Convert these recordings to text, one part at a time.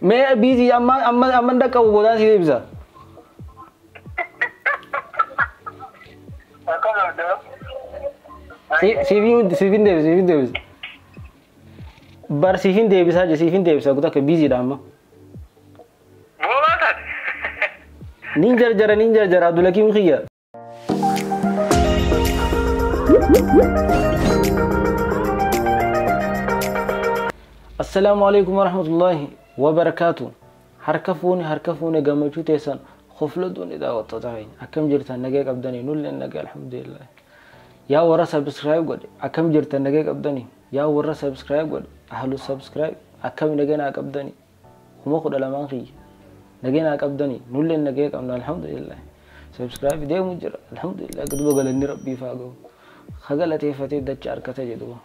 Mee biizii amma amma amma dhaqqabu boodaan si deebisa. Siifin siifin deebisa siifin deebisa. Bar siifin deebisaa je siifin deebisa kutaa akka biiziidha amma. Boobaa taate. Nin jarjara nin jarjara Abdulhakiim kiyya. Assalaamu alaikum warahmatullahi wabarakaatu. Harka fuune gammachuu teessan kofladuun daawwattoota keenya. Akkam jirtan nagee qabdanii nulleen nagee alhamdulillah. Yaa warra subscribe godhe akkam jirtan nagee qabdanii yaa warra subscribe godhe ahlu subscribe akkam nagee naa qabdanii 12,000 kiyya nagee naa qabdanii nulleen nagee qabna alhamdulillah. Subscribe deemu jira alhamdulillah duba galanni rabbii faa gahu. Kagalateeffatee dacha harkata jedhu.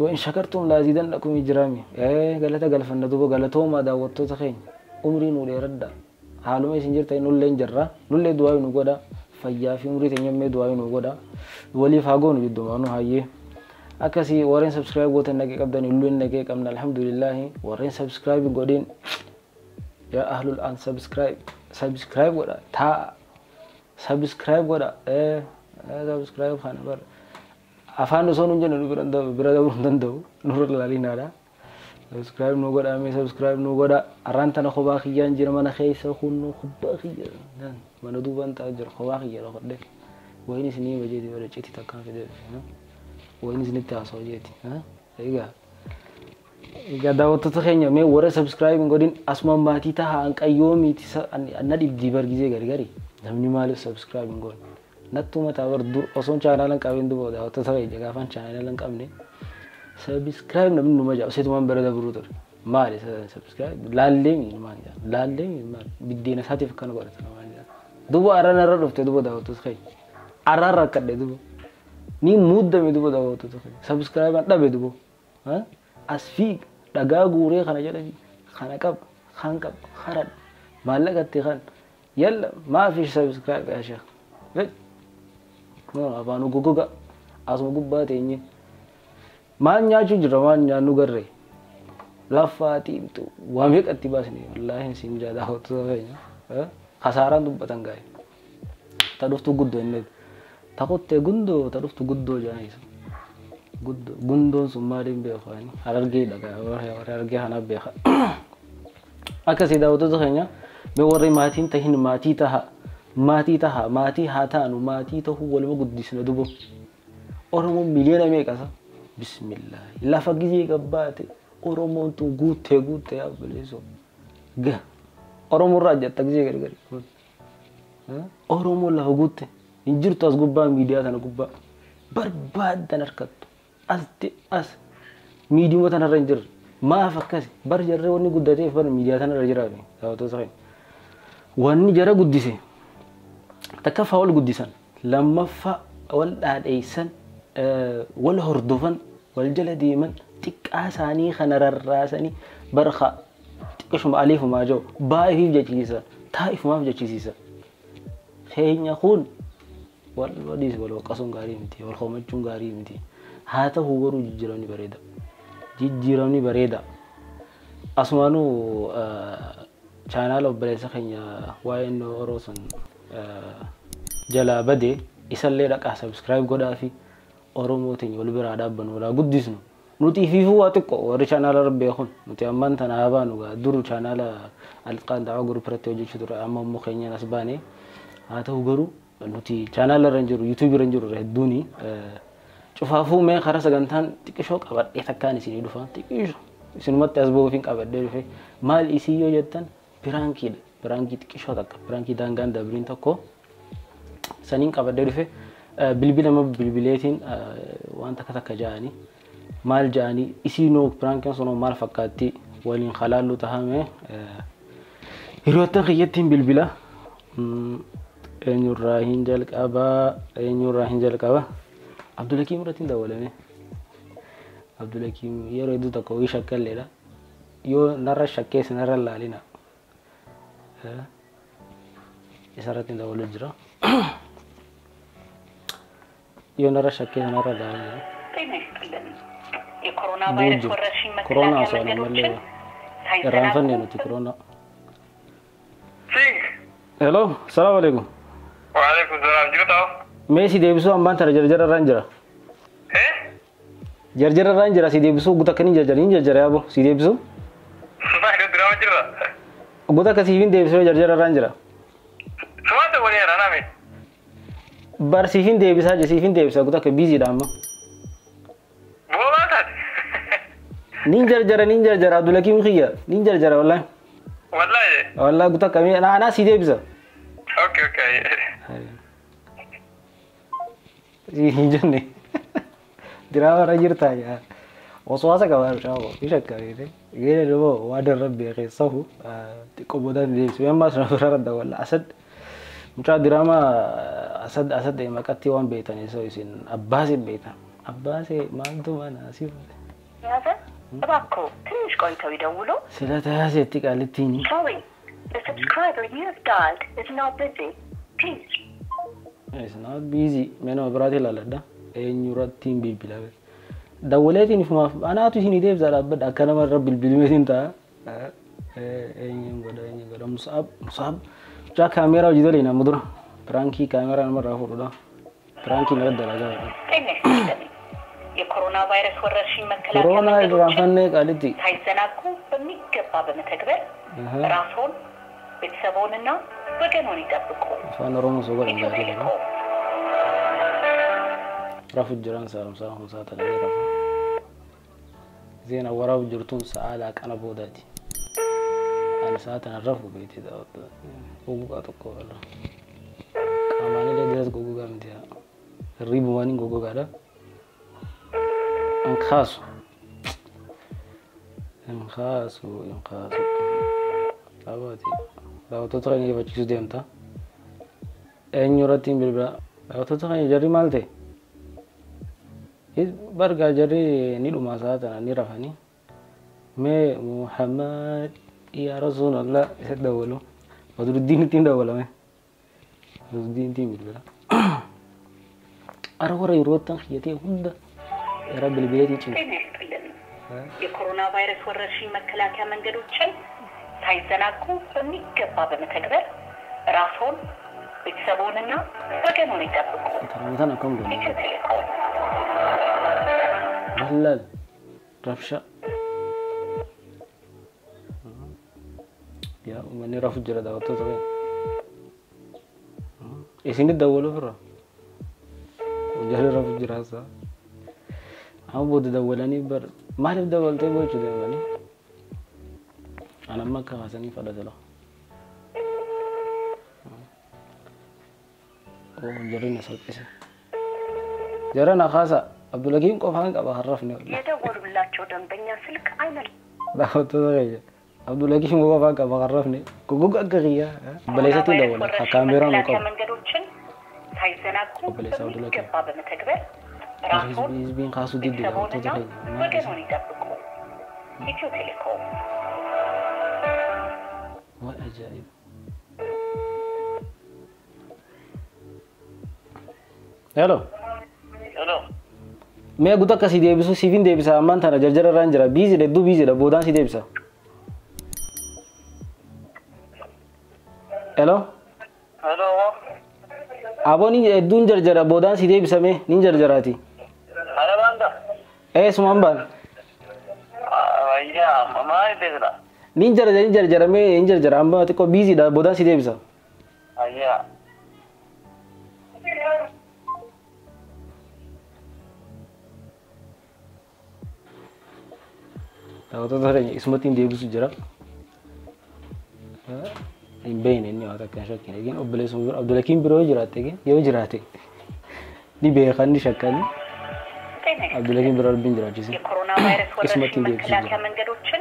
وإن شكرتم لأزيدنكم إجرامي. إيه galata galfanna duba galatoomaa daawwattoota keenya umrii nu dheeradha. Haaluma isin jirtan nullee hin jirra nullee du'aa nu godha fayyaa fi umrii teenya du'aa nu godha waliif haa goonu jiddumaanu hayyee. Akkasii warreen subscribe gootan nagee qabdan nulleen nagee qabna alhamdulillahi warreen subscribe godhin yaa ahlul an subscribe subscribe godha taa subscribe godha subscribe kana bara afaan osoo nuun jennu bira dabruu hin danda'u nurra ilaalinaadha. Subscribe nu godha mee subscribe nu godha arraan tana kophaa kiyyaan jira mana keessa kunnu kophaa kiyya mana duubaan taa'aa jira kophaa kiyya dhokodhe wayin isinii bajeeti bara citii takkaan fidee wayin isinitti haasa'u jeeti. Egaa daawwattoota keenya mee warra subscribe hin godhin asuma maatii tahaa an qayyoomiiti na dhibdii bargisee gargari namni maaliif subscribe hin godhin. Nattu mataa bar dur osoon chaanaala hin qabin duba daawwattoota keenya gaafan chaanaala hin qabne subscribe namni numa jaa seetumaan bira dabruu ture maali subscribe laallee maal jaa laallee maal biddeena isaatiif akkana godhata maal jaa duba arraan irra dhufte duba daawwattoota keenya arraan rakkadhe duba ni muddame duba daawwattoota keenya subscribe an dhabe duba as fiig dhagaa guuree kana jedha kana qaba kan qaba haradha maallaqatti kan yalla maa fi subscribe yaa sheekh afaan gogoga asuma gubbaa teenye maal nyaachuu jira maal nyaannu garree lafaa tiimtu waa meeqatti baasne wallaahi siin jaa daawwattoota keenya kasaaraan dubbatan gaa'e ta dhuftu guddoo inni ta qottee gundoo ta dhuftu guddoo jaaniisa guddoo gundoon sun maaliin beeku ani harargeedha harargee kanaaf beeka akkasii daawwattoota keenya mee warri maatiin tahin maatii taha maatii taha maatii haa taanu maatii tahuu waluma guddisna dubo Oromoon miliyoona meeqasa bismillaahi lafa gizee gabbaate Oromoon tun guuttee guuttee yaa obboleessoo ga Oromoon irraa jetta gizee gargari Oromoon lafa guutte hin jirtu as gubbaa miidiyaa tana gubbaa barbaaddan harkattu as as miidiyuma tanarra hin jirre maaf akkasi bar jarree wanni guddateef bar miidiyaa tanarra jiraame daawwattoota keenya wanni jara guddise takkaffaa wal guddisan lammaffaa wal dhaadheessan wal hordofan wal jala deeman xiqqaa isaanii kana rarraasanii barqa xiqqishuma aliifumaa jiru baa'ifiif jechisiisan taa'ifumaaf jechisiisan keenya kun wal wadiis wal waqqasuun gaarii miti wal homachuun gaarii miti haa ta'u garuu jijjiiramni bareeda jijjiiramni bareeda asumaanuu chaanaala obboleessa keenya waa'een Oroo sun jalaa badee isallee dhaqaa subscribe godhaa fi Oromoo teenya wal biraa dhaabbannu walaa guddisnu nuti ifiifuu waa xiqqoo warri chaanaala beekun nuti ammaan tana haa baanu gaa duru chaanaala alqaan da'aa group irratti hojjechuu ture amma immoo keenyaan as baane haa ta'u garuu nuti chaanaala irra hin jiru yuutuubii irra hin jiru hedduuni cufaafuu mee karaa sagantaan xiqqishoo qabadhee takkaan isinii dhufa xiqqishoo isinumatti as ba'uuf hin qabadhee dhufe maal isii yoo jettan piraankiidha piraankii xiqqishoo takka piraankii daangaan dabriin tokko saniin qabadhee dhufe bilbila ma bilbileetiin waan takka takka ja'anii maal ja'anii isiinoo piraankiin sunoo maal fakkaatti waliin halaallu tahame hiriyoottan kiyyattiin bilbila eenyurraa hin jalqabaa eenyurraa hin jalqaba Abdulhakiim irratti hin dawwalame Abdulhakiim yeroo hedduu tokko wayii shakkalleedha yoo narra shakkees narra laalina isarratti hin dawwalu jira yoo narra shakkees narra laalina ጤና ይስጥልን። የኮሮና ቫይረስ ወረርሽኝ ኮሮና መከላከያ ሰው ነው መንገዶችን መለያ Irraanfanne nuti koroonaa. Hello, salaamu alaikum. Waalaikum salaam. Jirtaa? Mee si deebisuu ammaan tana jarjara irraan jira. Jarjara irraan jira si deebisuu guuta akkaniin jarjara hin jarjara yaaboo si deebisuu. Maal diraama jirra? Guuta akkasiif hin deebisuu jarjara irraan jira. Sumaata walii irraa naame. Bar siif hin deebisaa je siif hin deebisaa guuta akka biiziidha amma. Boobaa taate. Nin jarjara Abdulakiim kiyya nin jarjara wallaahi. Wallaahi. Wallaahi guuta akkamii anaa si deebisa. Okay okay. Hin jenne. Diraama irra jirtaa yaa. Waswaasa qabaa shaawwa ishakka beekte. Geera dhiboo waan irra beekee sahu xiqqoo boodaan deebisu. Amma asuma bira radda walla Asad mucaa diraama Asad Asad maqatti waan beektan isa isin abbaasee beektan. Abbaasee maaltu mana asii fuute. ያዘ እባክዎ ትንሽ ቆይተው ይደውሉ። ስለተያዘ ቃሊቲኝ Sorry, the subscriber you have dialed is now busy. Please It's not busy. Mena biraati ilaaladha. Eenyurratti hin bilbila. Dawwaleetiin ifumaaf anaatu isin deebisa dhaabbadha akka nama irra bilbilmeetiin ta'a. Eenyuun godha eenyuun godha Musaab Musaab mucaa kaameeraa hojii tolee nama dura. Piraankii kaameeraa namarraa fuudhudha. Piraankii irra dalagaa godha. ጤና ይስጥልኝ። የኮሮና ቫይረስ ወረርሽኝ መከላከያ Koronaa መንገዶችን irraanfannee qaalitti. ሳይዘናጉ በሚገባ በመተግበር ራስዎን፣ ቤተሰብዎንና ወገንዎን ይጠብቁ። Afaan Oromoo osoo godhan ኢትዮ gaarii dha. ቴሌኮም። Rafu jiran saamsaa humsaa ta'ee rafu. Zeena waraabu jirtuun sa'a laaqana boodaati. Ani sa'a tana rafu beekte daawwattu. Gogogaa tokko wala. Qaamaan illee diras gogogaa miti haa. Hirribumaan hin gogogaadha. Hin kaasu. Hin kaasu hin kaasu. Dhaabaati. Daawwattoota keenya ifachiisuu deemta. Eenyu irratti hin bilbila. Daawwattoota keenya jarri maal ta'e? Bargaa jarri ni dhuma sa'a tana ni rafanii. Mee Muhammad yaa Rasuulallah isa dawwalu. Badruddiin ittiin dawwalame. Badruddiin ittiin bilbila. Ara warra yeroo kiyyatee hunda era bilbileetii cimsa. ጤና ይስጥልን። የኮሮና ቫይረስ ወረርሽኝ መከላከያ መንገዶችን ሳይዘናጉ በሚገባ በመተግበር ራስዎን፣ ቤተሰብዎንና ወገንዎን ይጠብቁ። Intala akkam godhu. ኢትዮ ቴሌኮም። Wallaal rabsha. Yaa uummanni rafu jira daawwattoota keenya. Isinit dawwalu ofirraa. Jarri rafu jira haasaa. Amma booda dawwalanii bar maaliif dawwaltee gochuu deemanii? Ani amma akka kaasanii fadhate laa. Jarri na salphise. Jara na kaasa Abdulakiin qofaan qaba harrafne wallaahi. የደወሉላቸው ደንበኛ ስልክ አይመልስም። Daawwattoota keenya Abdulakiin qofaan qaba harrafne gogoga akka kiyyaa obboleessatti ቫይረስ dawwala ወረርሽኝ kaameeraa nu መከላከያ qabu. መንገዶችን ሳይዘናጉ obboleessa Abdulakiin. በሚገባ በመተግበር ራስዎን፣ Hizbiin kaasuu didde daawwattoota ቤተሰብዎንና keenya. ወገንዎን ይጠብቁ። ኢትዮ ቴሌኮም። Waan ajaa'iba. Hello. Hello. Mee guutuu akka si deebisu siif hin deebisa ammaan tana jarjara irraan jira biiziidha hedduu biiziidha boodaan si deebisa. Hello. Hello. Aboon hedduun jarjara boodaan si deebisa mee nin jarjaraati. Ala baanda. Ee sumaan baan. Ayyaa maal beekna? Nin jarjara nin jarjara mee nin jarjara amma xiqqoo biiziidha boodaan si deebisa. Ayyaa. Daawwattoota keenya isumatti hin deebisu jira. Hin beekne inni waan takka hin shakkine. Eegin obboleessuma bira Abdulakiin biroo yoo jiraatte eegin yoo jiraate ni beekan ni shakkani ጤና ይስጥልን። Abdulakiin bira rabbiin jiraachise. የኮሮና ቫይረስ ወረርሽኝ isumatti hin deebisu መከላከያ jira. መንገዶችን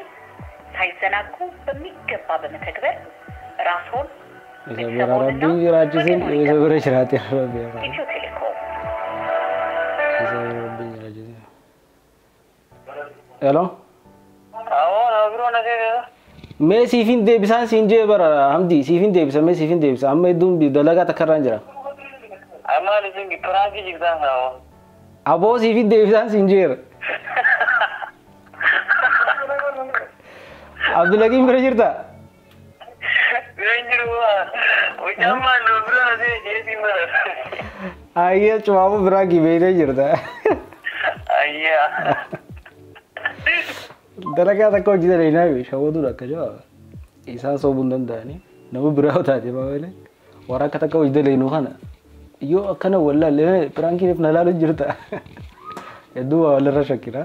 ሳይዘናጉ በሚገባ በመተግበር ራስዎን፣ Isa bira ቤተሰብዎንና rabbiin jiraachisin ወገንዎን isa ይጠብቁ። bira jiraate rabbi beekaa. ኢትዮ ቴሌኮም። Isa bira rabbiin jiraachise. Hello. Awoo nama biroo na seera. Mee siif hin deebisaan siin jee bara Hamdi siif hin deebisa mee siif hin deebisa amma hedduun dalagaa takka irraan jira. Maal isin piraankii jirtaan awoo. Aboo siif hin deebisaan siin jeera. Abdulhakiim bira jirta? Bira hin jiru waa. Mucaan maal nama biroo na seete jeetiin bara. Ayyee cumaamuu biraankii beektee jirta. Ayyaa. Dalagaa takka hojii dalaginaa fi shawwaduudha akka jawaaba. Isaan soobuu hin danda'anii nama biraa yoo taate malee warra akka takka hojii dalaginuu kana yoo akkana wallaalle piraankiif na laalu jirta. Hedduu waa walirra shakkira.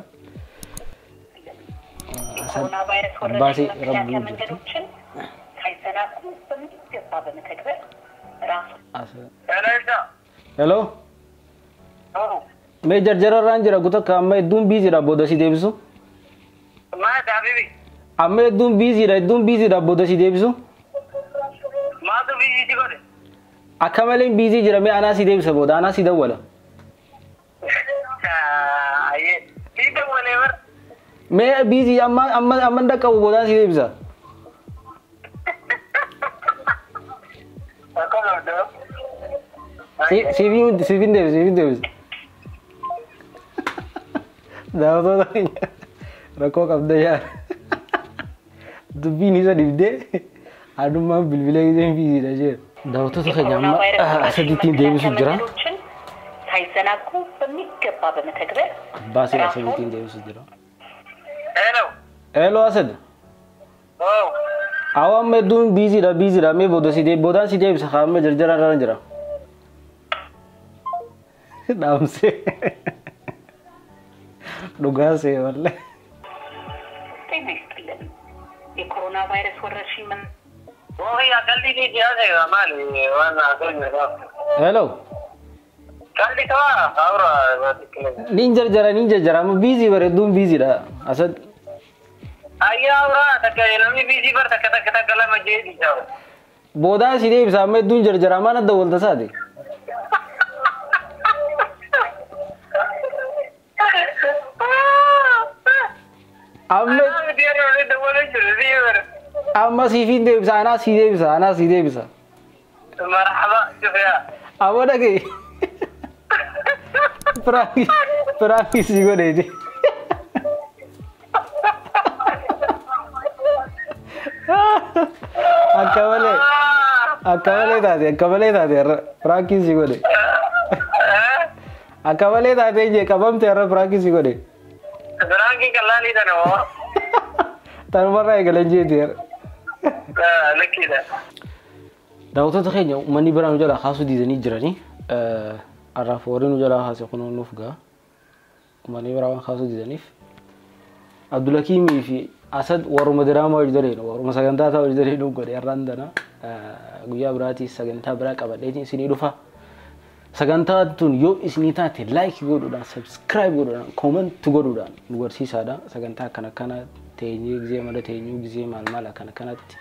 የኮሮና ቫይረስ አባሴ ወረርሽኝ ረቡ መከላከያ ጅርቱ። መንገዶችን ሳይዘናጉ በሚገባ በመተግበር ራሱ Hello. Hello. Mee jarjararraan jira gutakka amma hedduun biiziidha booda si deebisu. Maal habibi? Amma hedduun biiziidha hedduun biiziidha booda si deebisu. Maaltu biizii si godhe? Akka malee biizii jira mee anaa si deebisa booda anaa si dawwala. Ayyee. Si dawwalee bara. Mee biizii amma amma amma hin dhaqqabu boodaan si deebisa. Akkam qabdu? Siifin siifin deebisa siifin deebisa. Daawwattoota keenya rakkoo qabda yaa. Dubbiin isa dhibdee adummaan bilbilee giseen biiziidha jee. Daawwattoota keenya የኮሮና amma ቫይረስ ወረርሽኝ asadiitiin መከላከያ deebisu jira. መንገዶችን ሳይዘናጉ በሚገባ በመተግበር Baasii ራስዎን asadiitiin deebisu jira. Hello. Hello Asad. Oh. Awwa amma hedduun biiziidha biiziidha mee booda si deeb boodaan si deebisa haa amma jarjararra jira. Dhaamsee. Dhugaa see wallee. ጤና ይስጥልን። የኮሮና ቫይረስ ወረርሽኝ መ Moohi qalbii kee siyaasa maali waan haasa'u jiru. Hello. Qalbii ta'aa haura. Nin jarjara nin jarjara amma biizii bara hedduun biiziidha Asad. Ayyaa haura takka namni biizii bar takka takka takka lama jee dhiisa. Boodaan si deebisa amma hedduun jarjara maan adda walta saate. Amma amma siifin deebisa anaa si deebisa anaa si deebisa. Marhaba shuf yaa. Amma dhaga'i. Piraanki piraanki si godheeti. Akka malee akka malee taate akka malee taate har'a piraankii si godhe. Akka malee taate jee qabamte har'a piraankii si godhe. Piraankii qal'aalii tana moo? Tanumarraa eegalan jeeti har'a. Lakkiidha. Daawwattoota keenya uummanni biraa nu jalaa kaasuu diidanii jiranii har'aaf warri nu jalaa kaase kun nuuf ga'a. Uummanni biraa waan kaasuu diidaniif Abdulhakiimii fi Asad warruma diraamaa hojii dareenu warruma sagantaa isaa hojii dareenu godhe har'aan tana guyyaa biraatii sagantaa biraa qabadheetiin isinii dhufa. Sagantaa tun yoo isinii taate like godhuudhaan subscribe godhuudhaan comment godhuudhaan nu barsiisaadha. Sagantaa akkana akkana teenyee gizee mala teenyuu gizee maal maal akkana akkanatti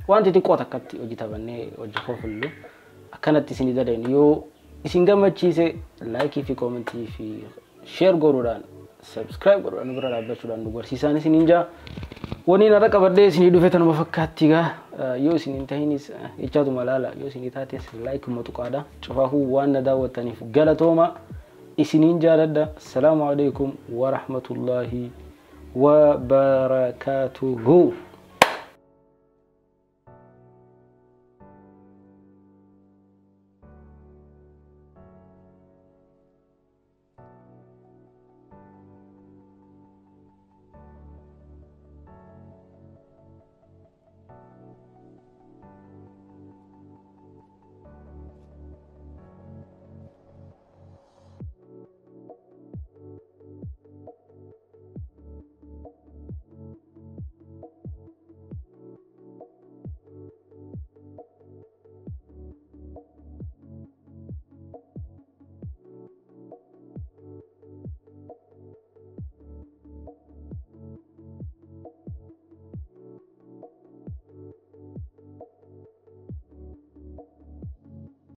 wanti xiqqoo takkatti hojii taphannee hojii kofallu akkanatti isinii daleen yoo isin gammachiise laayikii fi koomentii fi sheer godhuudhaan subscribe godhuudhaan nu bira dhaabbachuudhaan nu barsiisaan isiniin jaa. Waniin har'a qabadhee isinii dhufe tanuma fakkaatti gaa yoo isin hin tahinis jechaatuma laala yoo isinii taates laayikuma tuqaadha. Cufaahuu waan na daawwattaniif galatooma isiniin jaaladha. Assalaamu alaikum wa rahmatullaahi wa barakaatuhu.